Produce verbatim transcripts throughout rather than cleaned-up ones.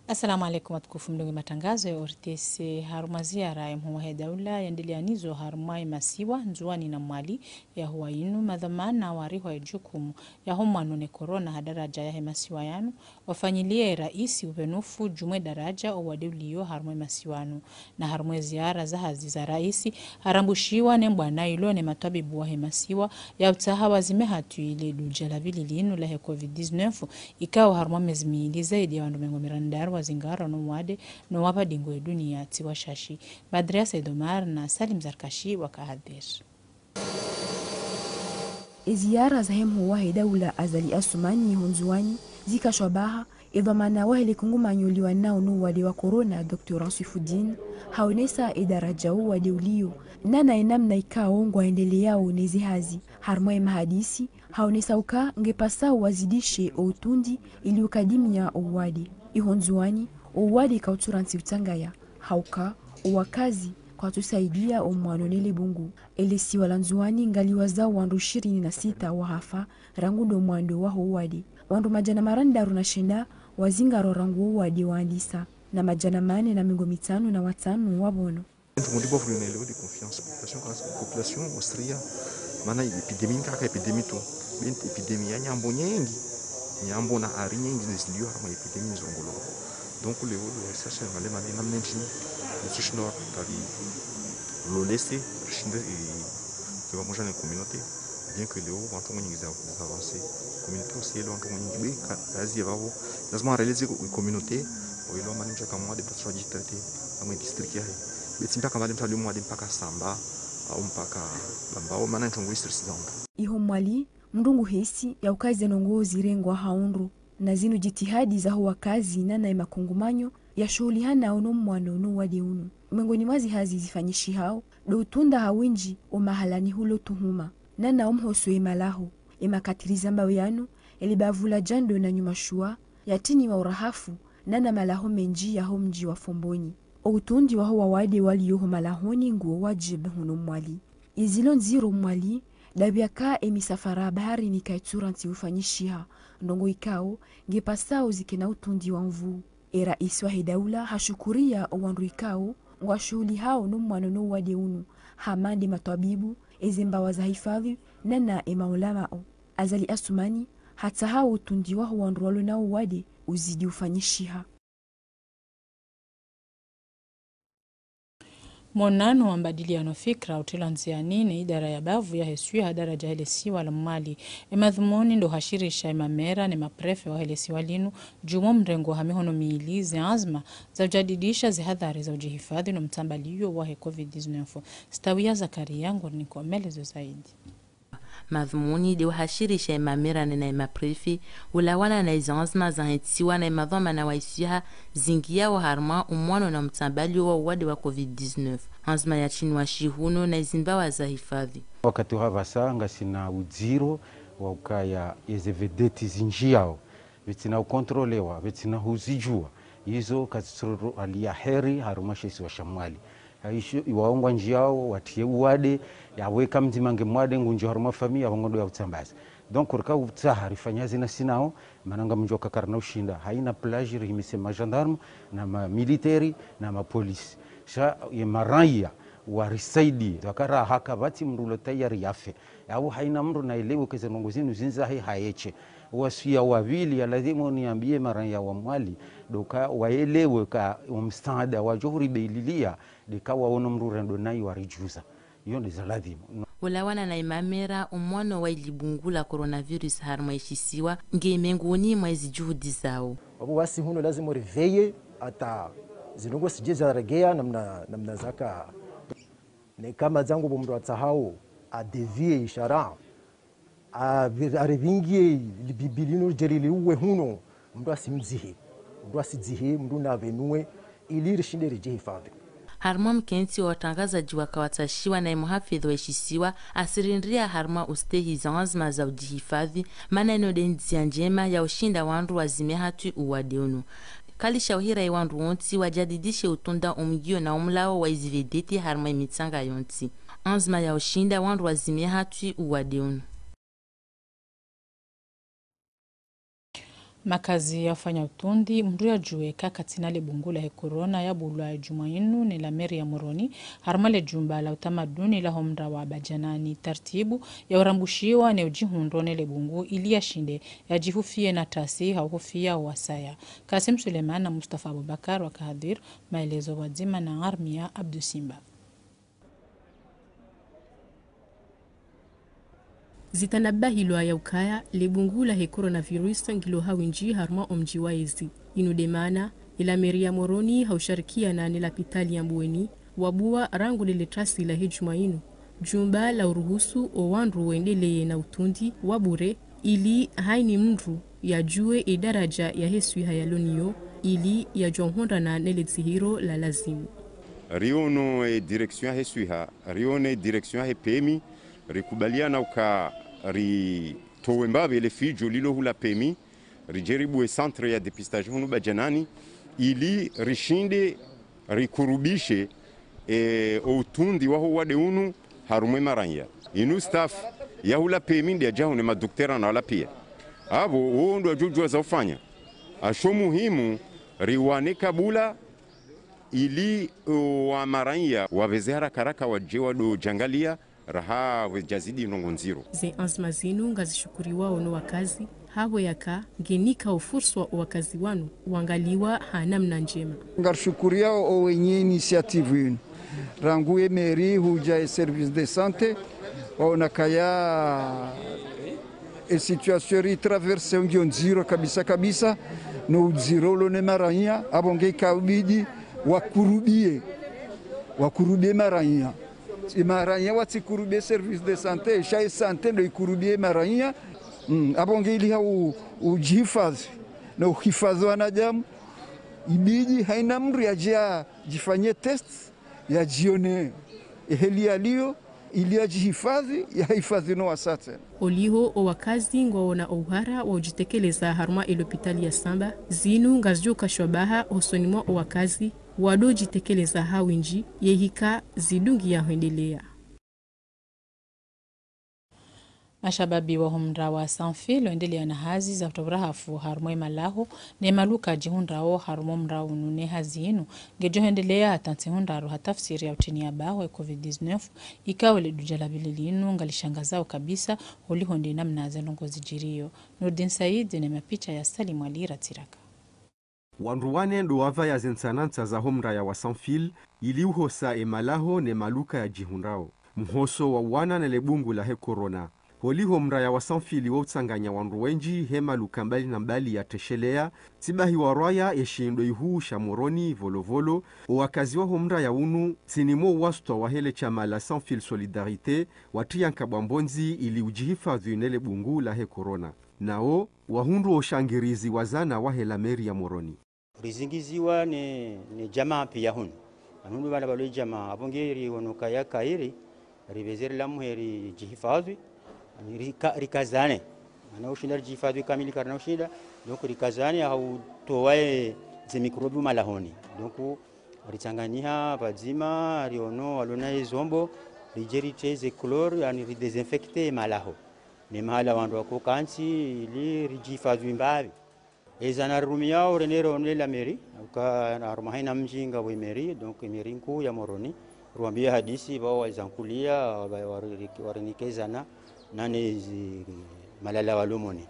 Assalamu alaikum, watukufu mdungao matangazo ya O R T C. Harumwa ziara ya mhuu wahe daula yendeleanizo harumwa ye masiwa Ndzuwani na Mwali ya huwa inu, madhwamana warihwa ye jukumu ya ho mwano ne korona ha daraja yahe masiwa yanu, wafanyilie raisi upvenufu djumwe daraja owade uliyo harumwa ye masiwa yanu. Na harumwa ye ziara za hazi za raisi, harambushiwa ne mbwana ilo ne matwabibu wahe masiwa, ya utsaha wazime hatwi ile dudja la pvili linu lahe covid dix-neuf, ikao harumwa mezi mili zaidi ya wandru mengo mirandaru wazingarwa no wade, no wapva dingo ye dunia tsi washashi. Badria Said Omar na Salim Zarkashi waka hadhir. Eziara zahe mhuu wahe daula Azali Assoumani ho Ndzuwani zika shwabaha, edhwamana wahe le kungumanyo liwanao no wade wa korona, Docteur Answifudine, haonesa edaraja owade uliyo, nana enamna ikao ngwaendeleao ne zihazi. Harumwa emahadisi, haonesa uka ngepasao wazidishe outundi ili ukadimia owade. Iho Ndzuwani, owade kautsurantsi utsangaya, hauka owakazi kwatsusaidia omwano ne le bungu. Ele siwa la Ndzuwani ngaliwazao wandru ishirini na sita wahafa rangu ndo mwando waho wade. Wandru madjana marandaru na shenda wazingarwa rangu owade waandisa, na madjana mane na mengo mitsanu na watsanu wapvono. Ntrongo ndi bovu lina leo de confiance population, grâce population osria, mana epidémie nkaka epidémie tu, benti epidémie ya nyambo nyengi, nyambo na ari nyengi ziliyo harumwa epidémie zongolo. Donc leo le sasa ngale mana namna ntrini, nitsushindwa kali lolese, rishinde, eh, tuwe pamoja na communauté, bien que leo wantru wengi za, za avancé. Communauté aussi, leo wantru wengi be, ka, kazi ya vavo, lazima réaliser que communauté, o ilo mani msha kamwa de, parce que district yahe. Betsi mpaka mali msha limu wade mpaka Samba, au mpaka Bambao, mana ntrongo isiri sizamba. Iho Mwali, mndru nguhesi ya uka ze ndrongoo zirengwa ha undru, na zinu jitihadi zaho wakazi nana emakungumanyo yashuhulihanao no mwano no wade unu. Mwengoni mwa zihazi zifanyishihao, ndo utunda ha windji omahalani hulo tuhuma, nana omhoso emalaho, emakatiri zambao yanu, elibavu la Djando na Nyumashuwa, yatiniwa urahafu, nana malaho mendji yaho mdji wa Fomboni. Outundi waho wawade waliyo ho malahoni nguo wajibu huno Mwali. Izilo ndziro Mwali, ndapvi yaka emisafara ya baharini kaitsurantsi ufanyishiha, ndrongoo ikao ngepasao zikena utundi wa nvuu. Eraisi wahe daula hashukuria owandru ikao ngwashuhulihao no mwano no wade unu, hama nde matwabibu, ezembawa za hifadhi, nana emaulamao. Azali Assoumani hatsaha outundi waho wandru walo na owade uzidi ufanyishiha. Monano wa mbadiliano fikra utilwa ndziani ne idara ya bavu yahe swiha daraja hele siwa la Mwali. Emadhumuni ndo hashirisha emamera ne maprefe wahe le siwa linu, djumwa mrengo ha mihono mili, ze anzma za ujadidisha zihadhari za ujihifadhi no mtsambalio wahe covid dix-neuf. Stawiya Zakaria ngorniko maelezo zaidi. Madhumuni de wahashirisha emamera nena emaprefe, ulawana na ezanzma zahentsiwa na emadhwamana wa isiha, zingiyao harumwa omwano na mtsambalio wa uwade wa covid dix-neuf. Anzma ya shinwa shihuno na ezimbawa za hifadhi. Wakati wa vasa ngasina udziro wa ukaya eze vedeti zinjiyao, vetsina ukontrolewa, vetsina huzijua. Izo kazitsururu hali ya heri harumwa she isiwa sha Mwali. Haisho, iwao ngwanjiyao, watriye uwade, yaweka mdzima nge mwade, ngunjia harumwa famiyi, yavo ngondo ya utsambaza. Donc, rika utsaha rifanya zina sinao, mana ngamdjo kakara na ushinda. Haina plage rihimise magendarme, na mamilitaire, na mapolisi. Sha ye maraya, warisaidi, wakara haka vati mndru lo tayari yafe. Yavo haina mndru na elewe ke ze ndrongoo zinu zindza he hayeche. Wasiya wa pvili ya lazimu niambie maraya wa Mwali, ndo ka waelewe ka omsaada wadjo huribeililia, ndeka waono mndru rendo nayi warijuza. Iyo nde za lazimu. Ulawana na emamera, omwano wa ilibungu la coronavirus harumwa eshisiwa, nge mengoni mwa ezijuhudi zao. Wavo wasi huno lazimu riveye, ata zindrongoo sije zaregea namna, namna zaka. Ne kama zangu bo mndru atsahao, adevie ishara, a-, arivingie libibi linu jeri liuwe huno, mndru asimdzihe, mndru asidzihe, mndru navenuwe, ili rishinde rijihifadhi. Harumwa mkentsi wa watrangazadji waka watsashiwa na emuhafidhu wa eshisiwa, asirindria harumwa ustehi zanzma za ujihifadhi, mana ino nde ndzia ndjema ya ushinda wandru wazime hatwi uwade unu. Kalisha uhira ewandru wontsi wajadidishe utunda omgio na omlao wa ezivedeti harumwa emitsanga yontsi. Anzma ya ushinda wandru wazime hatwi uwade unu. Makazi ya ufanya utundi, mndru ya djuwe ka katsina le bungu lahe corona ya bulwa djumwa inu ne la meri ya Moroni, harumwa le djumba la utamaduni laho mnda wa Badjanani, tartibu ya urambushiwa ne udjihundro ne le bungu ili ya shinde ya djihufie na tasi ha uhufia wasaya. Kasim Suleiman na Mustafa Abubakar wa Kahadir, maelezo wadzima na Armia Abdu Simba. Zitanabahilwa ya ukaya, le bungu lahe coronavirus ngilo ha windji harumwa omdji wa ezi. Inu de mana, ela meri ya Moroni ha usharikiana ne lapitali ya Mbweni, wabuwa rangu lele tasi lahe djumwa inu. Djumba la uruhusu owandru wendeleye na utundi wa bure, ili haini mndru ya djuwe e daraja yahe swiha yalo nayo, ili ya djuwa uhondana nele dzihiro la lazimu. Riono e direction yahe swiha, riono e direction yahe pemi, rikubaliana uka ritowe mbapvi ele fidjo lilo hula pemi, ridje ribuwe centre ya dépistage hunu Badjanani, ili rishinde rikurubishe, e, o utundi waho wade unu harumwa e maranya. Inu staff ya hula pemi nde ya dja hunu, madoktera na wala pia. Apvo, wo ndo wadjodjuwa za ufanya. Asho muhimu, riwane kabula, ili, o, wa maranya, wapveze haraka haraka wadje wado djangalia, raha pvwe djazidi ndrongoo ndziro. Ze anzima zinu ngazishukuriwao no wakazi, hapvo yaka ngenikao furswa o wakazi wanu wangaliwa ha namna ndjema. Ngarishukuriao o wenye initiative inu. Rangu e meri hudja e service de santé, waona kaya e situation ri traverse ngiyo ndziro kabisa kabisa, no udziro ulo ne maranya, apvo nge ikabidi wakurubie, wakurubie maranya. E maranya watsikurubie service de santé, sha e santé ndo ikurubie maranya. Mm, apvo nge ili ha u-, udjihifadhi, na uhifadhi wanadamu, ibidi haina mndru yadje yadjifanye test, yadjione e heli yaliyo, ili yadjihifadhi, yahifadhi no wasaya. Oliho o wakazi ngwaona o uhara wa udjitekeleza harumwa e lopitali ya Samba, zinu ngazidjo kashwa baha hosoni mwa o wakazi, wado djitekeleza ha windji, yehika zidungi ya hwendelea. Mashababi waho mnda wa Sanfil wendelea na hazi za utaura hafu harumwa e malaho ne maluka djihundrao harumwa o mnda unu, ne hazi inu ngedjo hwendelea hata ntsihu ndraru ha tafsiri ya utini ya baho e covid dix-neuf, ikao le dudja la pvili linu ngalishangazao kabisa, holiho nde namna ze ndrongoo zidjiriyo. Nurdin Said ne mapicha ya Salim Ali Ratiraka. Wandru wane ndo wapvaya ze ntsanantsa zaho mraya wa Sanfil, ili uhosa e malaho ne maluka ya djihundrao. Mhoso wa uwana ne le bungu lahe corona. Holiho mraya wa Sanfil wo utsanganya wandru wendji he maluka mbali na mbali ya tesheleya, tsibahi warwaya ye shindo ihuu sha Moroni, Volovolo, o wakazi waho mraya unu, ntsini mo uwasutwa wahe le shama la Sanfil Solidarité, watriya nkabwa mbondzi ili udjihifadhwi ne le bungu lahe corona. Nao, wahundru o ushangirizi wa zana wahe la meri ya Moroni. Rizingiziwa ne, ne djamaa pia hunu. Anu hunu pvanu pvalo djamaa, apvo nge riono kaya kairi, ripveze rilamuhe ridjihifadhwi, rika-, rikazane. Mana ushinda ridjihifadhwi kamili karina ushinda, donc rikazane ha utowa e, ze mikrobi malahoni. Donc, ritsanganyiha pvadzima, riono, walo na e zombo, ridje ritriye ze chlore, yaani ridésinfecte e malaho. Ne mahala wandru wako kantsi, ili ridjihifadhwi mbapvi. E zana rirumiao rene riono la meri, uka harumwa haina mdji ngapvo e meri, donc e meri nkuu ya Moroni, ruwambia hadisi, pvao wazankulia, wa-, wa-, warinike zana, nane zi malala walomoni.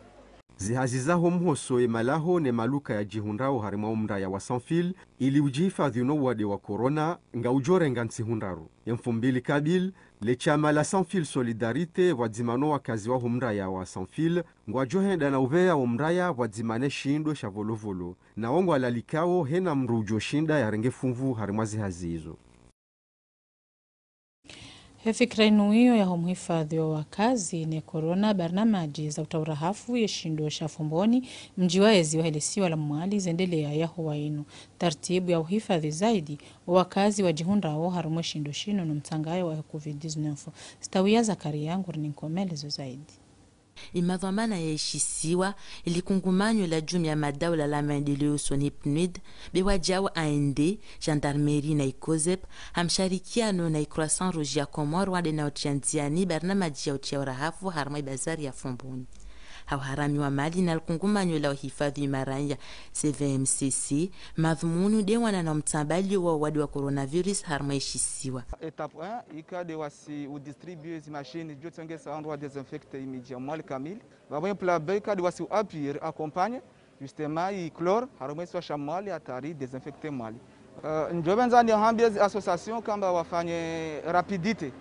Zihazi zaho mhoso e malaho ne maluka ya djihundrao harimwa o mraya wa Sanfil, ili udjihifadhwi no uwade wa corona, ngaudjo renga ntsihu ndraru. Ye mfumbili kabili, le shama la Sanfil Solidarité, pvwadzima no wakazi waho mraya wa Sanfil, ngwadjo henda na upveya o mraya pvwadzima ne shindo sha Volovolo. Nao ngwalalikao hena mndru udjo shinda yarenge funvu harimwa zihazi izo. He fikira inu iyo yaho muhifadhwi wa wakazi ne corona, barnamaji za utaura hafu ye shindo sha Fomboni, mdji wa ezi wahe le siwa la Mwali, zendelea yaho wa inu. Tartibu ya uhifadhwi zaidi o wakazi wadjihundrao harumwa e shindo shinu no mtsangayo wa covid dix-neuf. Stawiya Zakaria nguri ninko melezo zaidi. Imadhwamana ya ishisiwa, ilikungumanyo la jumuiya madaula la maendeleo usoni PNUD, be wadjau A N D, gendarmerie na i COSEP, ha msharikiano na i Croissant Rouge ya Comores wade na utriya ndziani barnamaji ya utriya urahafu harumwa ibazari ya Fomboni. Ha uharamiwa mali na likungumanyo la uhifadhwi maraya, C V M C C, madhumuni nde wana na mtsambalio wa uwade wa coronavirus harumwa ishisiwa. Étape un, ika nde wasi udistribue zi machine, djo tsongesa wandru wa désinfecter imidji ya Mwali kamili. Babo ye plan B, ika nde wasi uappuyer, accompagner, justement, i chlore, harumwa isiwa sha Mwali hata ri désinfecter Mwali. Euh, ndjo pvendza nihambie zi association kamba wafanye rapidité.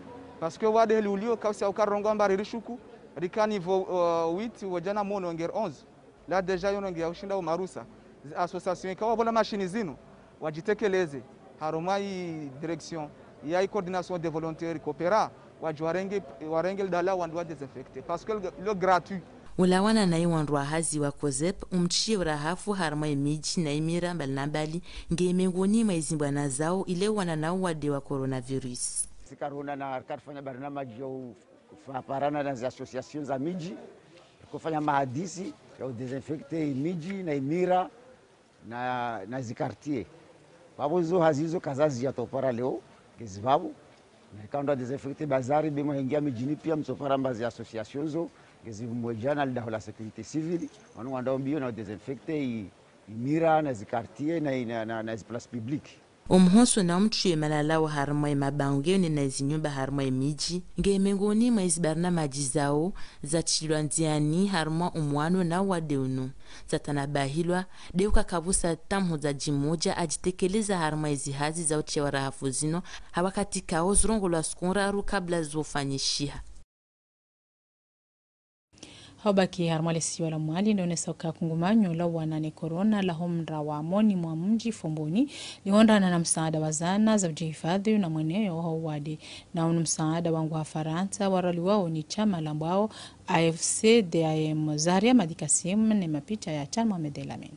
Parce que wade heli ulio kausi au karongo amba ririshuku, rika niveau, euh, huit, wajana mono ngeri onze. Là déjà yono ngia ushinda umarusa. Zi association ikawa bola machine zinu, wajitekeleze, harumwa i direction, ya i coordination des volontaires coopéra, wadji warenge, warenge lidala wandru wa désinfecter. Parce que le, le gratuit. Ulawana na iwandru wa hazi wa COSEP, umtshie urahafu harumwa imidji na imira mbali na mbali, nge mengoni mwa izimbwana zao ile wana na uwade wa coronavirus. Sikaruna na karifanya barnamaji ya u-, kufa-, parana na zi association za midji, kufanya mahadisi ya udésinfecter imidji na imira na, na zi quartier. Pvapvo zo hazi zo kazazi ya topara leo, ngezi pvapvo. Na ikao ndo désinfecter bazari, be mwahingia midjini pia mtsopara mba zi association zo, ngezi pvumwedja na lidaho la sécurité civile, wanu wandao mbio na udésinfecter i, imira na zi quartier na, na, na, na zi place publique. Omhoso na umtshie malalao harumwa imabangwe ne na izinyumba harumwa imidji, nge mengoni mwa izi barnamaji zao, zatshilwa ndziani harumwa umwano na uwade unu. Zatanabahilwa, nde uka kapvwatsi ata mhudza djimodja ajitekeleza harumwa izi hazi za utshia urahafu zinu, ha wakati kao zirongolwa siku ndraru kabla zofanyishiha. Ha ubaki harumwa lesiwa la Mwali, ndo onesa uka kungumanyo la uwana ne corona la homra wa moni mwa mdji Fomboni, lihondrana na msaada wa zana za udjihifadhwi na mweneo wa uwade. Na unu msaada wangu ha Farantsa, waraliwao ni shama lambwao A F C D A M, Zaharia Madi Kassim ne mapicha ya Chan Mohamed El Amine.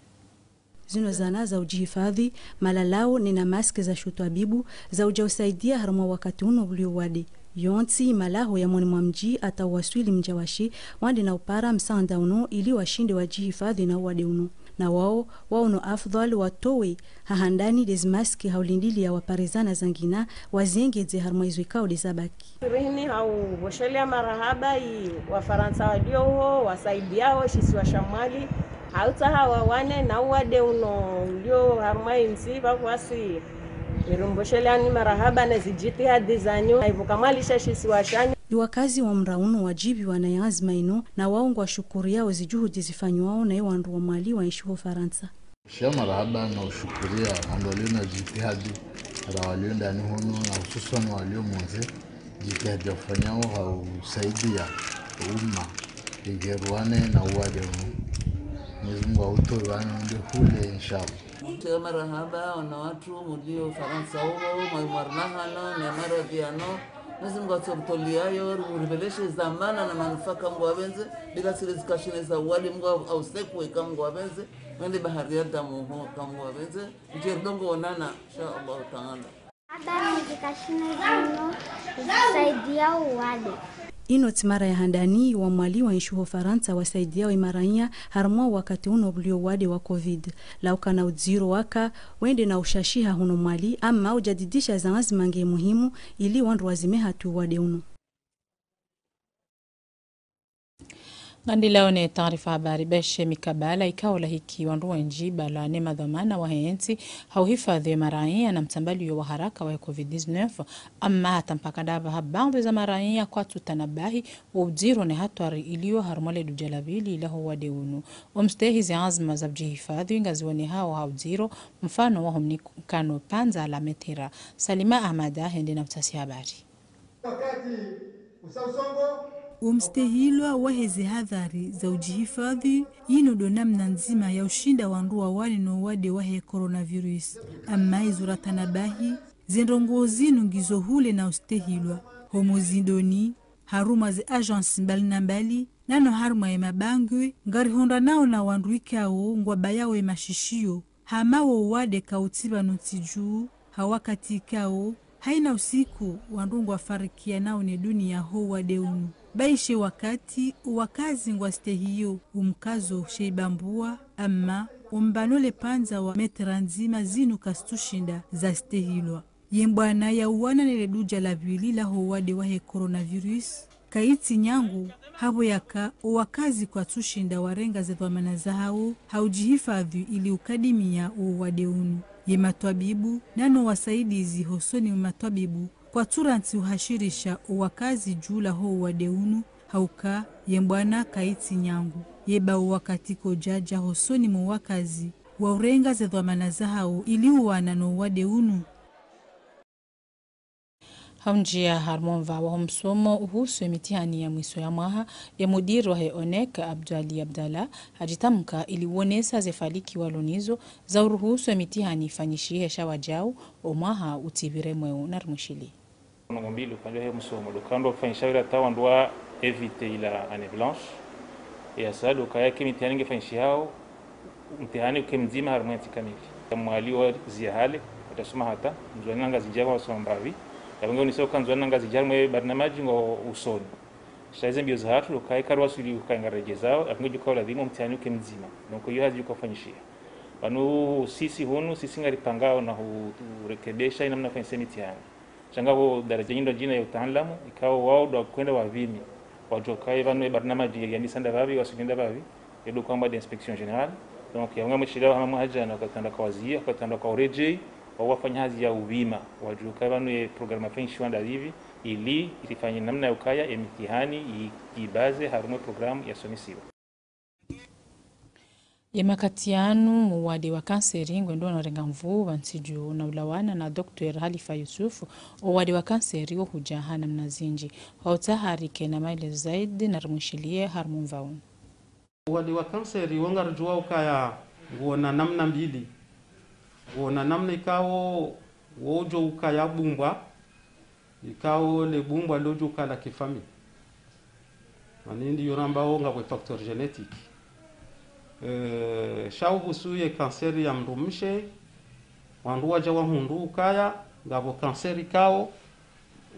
Zinu zana za udjihifadhwi, malalao, ne na mask za shutwabibu, za udja usaidia harumwa wakati unu ulio wade. Yontsi, malaho ya moni mwa mdji ata uwaswili mdja washe, wande na upara msaanda unu ili washinde wadjihifadhwi na uwade unu. Na wao, wao no afdhwal watowe ha handani de zi mask ha ulindilia wapare zana zangina, waziengedze harumwa izo ikao de zabaki. Rihini ha uvoshelea marahaba i Wafarantsa walio uho, wasaidiao shisiwa sha Mwali, ha utsaha wawane na uwade uno ulio harumwa intsi, pvapvwatsi. Nirumbosheleani marahaba ne zijitihadi zanyu, na ivuka mwalisha shisiwa shanyu. Iwakazi wa mra unu wajibiwa na ianzima inu, na wao ngwashukuriao zijuhudi zifanywao na iwandru wa Mwali wa inshi ho Farantsa. Sha marahaba na ushukuria wandru walio na jitihadi, ra walio ndani hunu na hususwani walio mundze, jitihadi wafanyao ha usaidia umma, igeruane na uwade unu. Mwenyezi Mungu autowe wanu nde hule, inshallah. Mtega marahaba, wana watru, mulio Farantsa uho, mwa imwarna hano, ne maradhi yano, Mwenyezi Mungu atsorutoliayo, uriveleshe zamana na manufaa ka Mungu apvendze, bila sile zikashine za uwade Mungu au, au sekwe ka Mungu apvendze, wende bahari ya damu ho ka Mungu apvendze, nje ridongo onana, insha Allahu Taala. Habari zikashine zino, zisaidia uwade. Ino tsi mara ya handani wa Mwali wa inshi ho Farantsa wasaidia wa imaranya harumwa wakati uno bulio wade wa covid. Lauka na udziro waka, wende na ushashiha huno Mwali, ama ujadidisha zaanzima nge muhimu, ili wandru wazime hatwi wade uno. Ngandilao ne taarifa habari, beshe mikabala ikao lahiki wandru wendji bala ne madhwamana wahe ntsi ha uhifadhwi we maraya na mtsambalio wa haraka wa covid dix-neuf, ama hata mpaka ndapvaha baadhwi za maraya kwatsu tanabahi wo udziro ne hatwari ilio harumwa le duja la pvili laho wade unu. Omstehi ze anzima za ujihifadhwi ngaziwonehao ha udziro, mfano waho mnikano pvandza la metera. Salima Ahmada hende na mtasi habari. Umstehilwa wahe ze hadhari za ujihifadhwi, inu ndo namna ndzima ya ushinda wandru wawane no wade wahe coronavirus. Ama izo ratanabahi, ze ndrongoo zinu ngizo hule na ustehilwa, homo zindoni, harumwa ze agences mbali na mbali, nano harumwa ye mabangwe, ngarihondranao na wandru ikao ngwabayao ye mashishio, hama wo uwade kautsi pvanu ntsi dju, ha wakati ikao, haina usiku, wandru ngwafarikianao ne dunia ho uwade unu. Baishe wakati, uwakazi ngwastehio, umkazo she ibambua, ama, umbano le pvandza wa metra ndzima zinu kazitsushinda zastehilwa. Ye mbwana ya uwana ne le duja la pvili laho uwade wahe coronavirus, kayitsi nyangu, hapvo yaka owakazi kwatsushinda warenga ze dhwamana zahawo ha udjihifadhwi ili ukadimiya owade unu. Ye matwabibu nano wasaidizi hosoni mwa matwabibu kwatsurantsi uhashirisha owakazi djuu laho owade unu, hauka ye mbwana kayitsi nyangu. Yeba owakati kodjadja hosoni mwa owakazi wa urenga ze dhwamana zahawo ili uwana no owade unu. Ha undjiya harumwa omva waho msomo uhusu emitihani ya mwiso ya mwaha, ye mudiri wahe ONEC, Abdou Ali Abdallah, hadjitamka ili uonesa ze faliki walo nazo za uruhusu emitihani ifanyishihe sha wadjau omwaha utsipvire mweu. Narimwishiliye. Ndrongoo mbili upande wahe msomo, ndo ukaya ndo ufanyisha ila tawa ndo wa éviter ila année blanche. Ya sa ndo ukaya eka emitihani ngefanyishihao, mtihani uke mdzima harumwa entsi kamili. Ya Mwali waziya hale, watsasoma hata, Ndzuani na Ngazidja wasoma mbapvi. Ya pvenge unisa uka Ndzuani na Ngazidja harumwa barnamaji ngo usoni. Sha ize mbio zahatru, ndo ukaya eka riwaswili uka ngaredjezao, ya pvenge djuka ulazimu mtihani uke mdzima. Donc, iyo hazi djuka ufanyishiha. Pvanu sisi hunu, sisi ngaripangao na hu-, hurekebesha inamna ufanyisa emitihani. Sha ngapvo daraja nyindji ndjina ya utaanlamu, ikao wao ndo wakwenda wapvimi. Wadjuwa ukaya pvanu ye barnamaji yandisa ndapvapvi, waswili ndapvapvi, ye ndo ukamba nde inspection générale. Donc, ya unga mwishiliya hama mwaha djana, wakati ndo kawaziya, wakati ndo kawaredjei, wao wafanya hazi ya upvima. Wadjuwa ukaya pvanu ye programme ifanyishiwa ndapvipvi, ili, ili ifanye namna ya ukaya, emitihani, i-, ibaze, harumwa ye programme yasomesiwa. Ye makati yanu, owade wa kanseri ngwendo unorenga nvuu pvantsi dju na ulawana na Docteur Halifa Youssouf, owade wa kanseri wo hudja ha namna zindji. Hauta harike na maelezo zaidi narimwishiliye harumwa omva unu. Owade wa kanseri wo ngaridjuwa ukaya ngwona namna mbili. Ngwona namna ikao wo udjo ukaya bumbwa, ikao le bumbwa lo djo uka la kifamille. Mani ndiyo rambao ngapvo facteur génétique. Eh, sha uhusu ye kanseri ya mdrumshe, wandru wadja wahundru ukaya ngapvo kanseri ikao,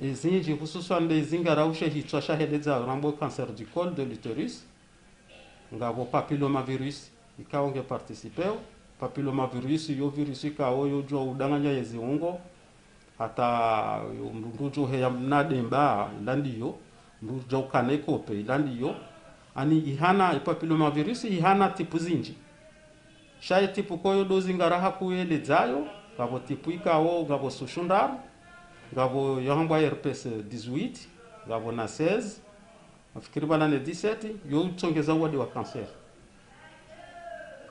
ezindji hususwan nde zingaraushe hitswa shahe ledza rambao cancer du col de l'utérus. Ngapvo papillomavirus, ikao nge participeo. Papillomavirus, yo virus ikao yo djuwa udanganya ye ziungo. Hata yo mndru udjo heya mna demba, ila ndiyo. Mndru udjo ukana ikope, ila ndiyo. Ani ihana, ye papillomavirus ihana type zindji. Sha ye type koyo ndo zingara hakuyeledzayo, ngapvo type ikao, ngapvo souche ndraru, ngapvo yahambwa herpès dix-huit, ngapvo na seize, nafikiri pvala ne dix-sept, yo utsongeza uwade wa kanseri.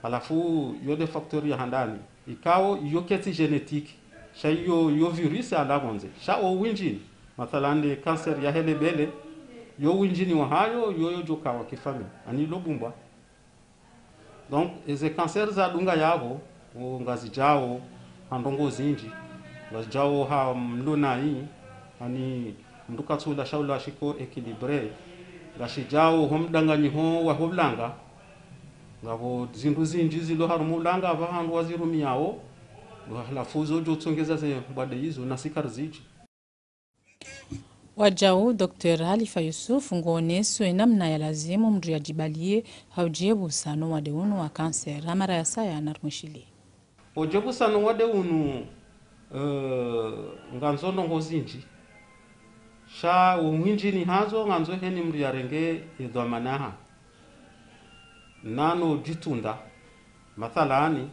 Halafu yo nde facteur ya handani. Ikao yo ketsi génétique. Sha yo, yo virus ala pvondze. Sha o windjini. Mathalan nde kanseri yahe lebele. Yo windjini wahayo, yo yo djo uka wa kifamille. Ani lo bumbwa. Donc, eze kanseri zadunga yapvo, o ngazidjao ha ndrongoo zindji, ngazidjao ha mlo nayi, ani mndru katsula shaula shiko équilibré, ngashidjao ho mdanganyiho waho ulanga, ngapvo zindru zindji zilo harumwa ulanga, apvaha wandru wazirumiyao, halafu zo djo utsongeza ze mbwade izo, na sikari zidji. Wadjau, Docteur Halifa Youssouf nguoneso enamna ya lazimu mndru yadjibaliye ha udjiebusa no wade unu wa kanseri. Ha mara ya saya narimwishiliye. Udjiebusa no wade unu, eh, ngandzo ndrongoo zindji. Sha umwindjini hazo ngandzo heni mndru yarenge edhwamana ha. Nano djitunda. Mathalani,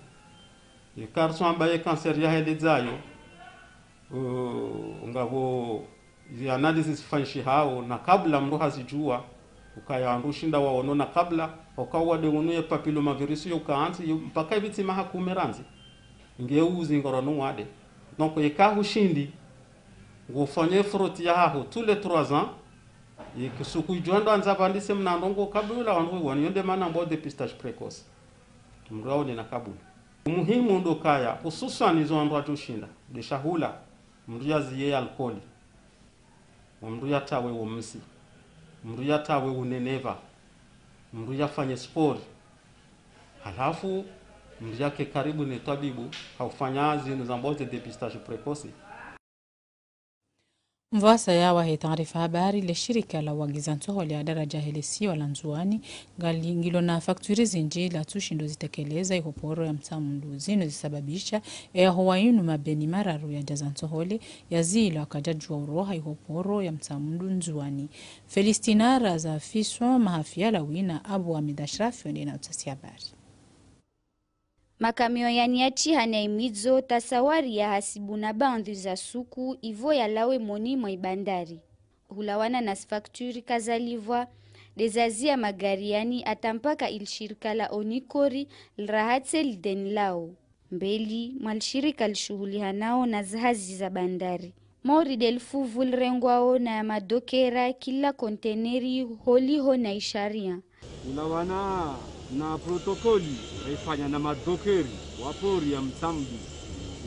eka ritsu amba ye kanseri yahe ledzayo, eh, ngapvo zi analysis zifanyishihao, na kabla mndru hazidjuwa, ukaya wandru ushinda waono na kabla, uka uwade unu ye papillomavirus yo uka hantsi, yo mpaka ipvitsi maha kume randzi. Nge uzingorwa no wade. Donc, eka hushindi, ngufanye frottis yahaho tous les trois ans, ye kisuku idjo ndo andza pvandise mna ndrongoo kabla wandru wone, yo nde mana mbwao dépistage précoce. Mndru aone na kabla. Umuhimu ndo ukaya, hususwan izo wandru wadjo ushinda, nde shahula, mndru yaziye alkoli, mndru yatawe wo msi, mndru yatawe uneneva, mndru yafanye sport. Halafu, mndru yake karibu ne twabibu, ha ufanya zinu zambwao ze dépistage précoce. Mvasa ya wahe taarifa habari, le shirika la uagiza ntsohole ya daraja he lesiwa la Ndzuani ngali ngilo na fakturi zinji latsushindo zitekeleza iho poro ya Mtsamdu. Zinu zisababisha eyaho wa inu mabeni mararu ya jaza ntsohole ya zilo akajajua uroha iho poro ya Mtsamdu Ndzuani. Felistina Razafiswa Mahafia Lawina Abu Ahmed Ashrafi wende na utasi habari. Makamiyo yani yatsihana imidzo tasawari ya hasibu na baandhwi za suku ivo yalawe moni mwa ibandari. Hulawana na sifakturi kazalivwa, dezazia magari yani atampaka ilishirika la Onikori lirahatse lideni lao. Mbeli mwa lishirika lishuhulihanao na zihazi za bandari. Mori de lifuvu lirengwao na ya madokera kila konteneri holiho na isharia. Ulawana na protokoli raifanya na madokeri wa pori ya Mtsamdu.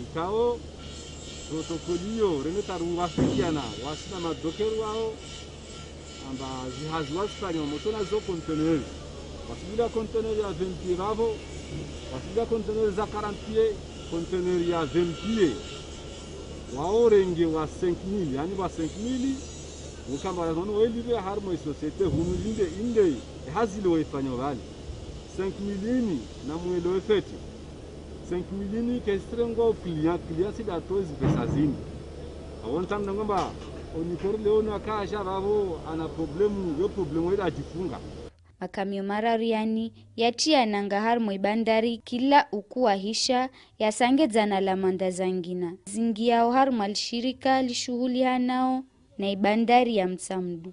Ikao protokoli iyo rende tarungafikiana wasi na madokeri wao amba zihazi wasifanya wamoto na zo konteneri. Wasibila konteneri ya vingt pieds vavo, wasibila konteneri za quarante pieds, konteneri ya vingt pieds. Wao renge wa cinq mille, yani wa cinq mille, ukamba lazima wailipve harimwa isosiete hunu linde inde, ehazi ile waifanya vale. Cinq mille ini, na mwelo efete. Cinq mille ini kesirengwa o client, client sida atoe zipesa zini. Awonta mnangomba, Onikori leo na kaja vavo ana problemu, yo problemu ile ajifunga. Makamiyo mararu yani, yatia nanga harimwa ibandari kila ukuwahisha, yasangedzana lamanda zangina. Zingiao harimwa lishirika lishuhulihanao na ibandari ya Mtsamdu.